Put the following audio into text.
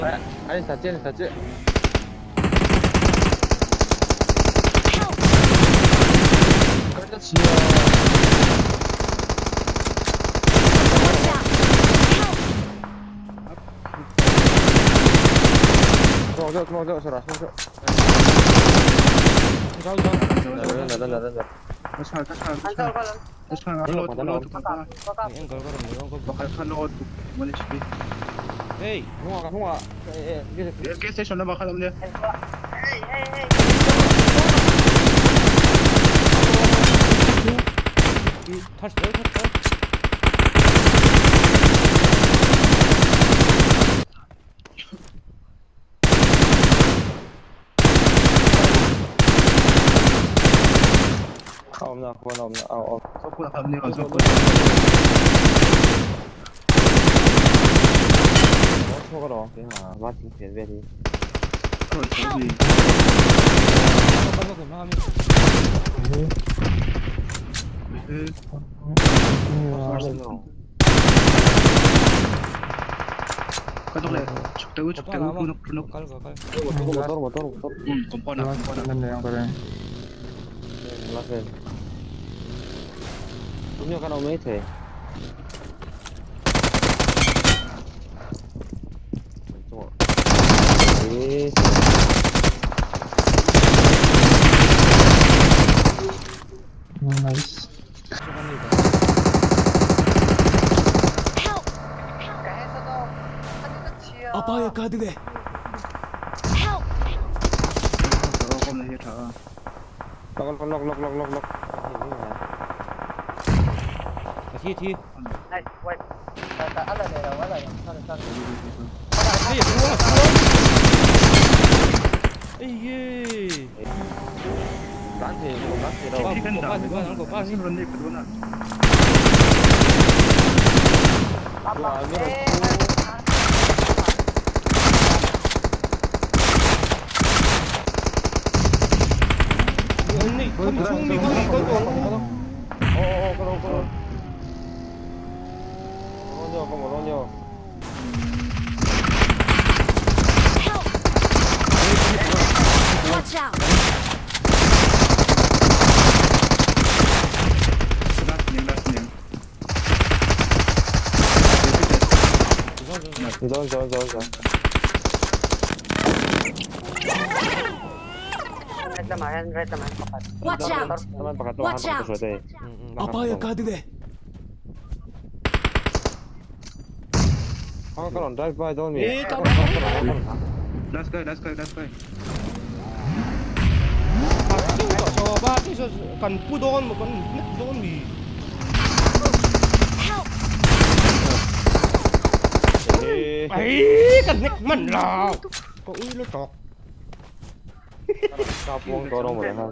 An insa chiah, an insa chiah. Help! Ka chhia. Watch out! Help! Smoke deuh, smoke deuh, sawrah smoke deuh. Zau zau. La la la la la. Hey. Hnungah hnungah. Gas station lamah khan awm nia. Touch there, touch there. A awmna, khawn a awmna, a awm. Chhuak alawm, keimah va thing fen vel hi. Motor, motor, motor. Tunyo kan awm mai thei. Nice. Help! Help! Lock, lock, lock, lock, lock, lock. Thi thi. Hey, wait. Hey, Ê. Help! Watch out! Rồi rồi rồi rồi. Watch out! Watch out! Apaya kadide. Come on, drive by, don't me. Let's go, let's go, let's go. Help! Ấy, cần nick mình là. Có ui nó chọc. Cao buông to đâu mà.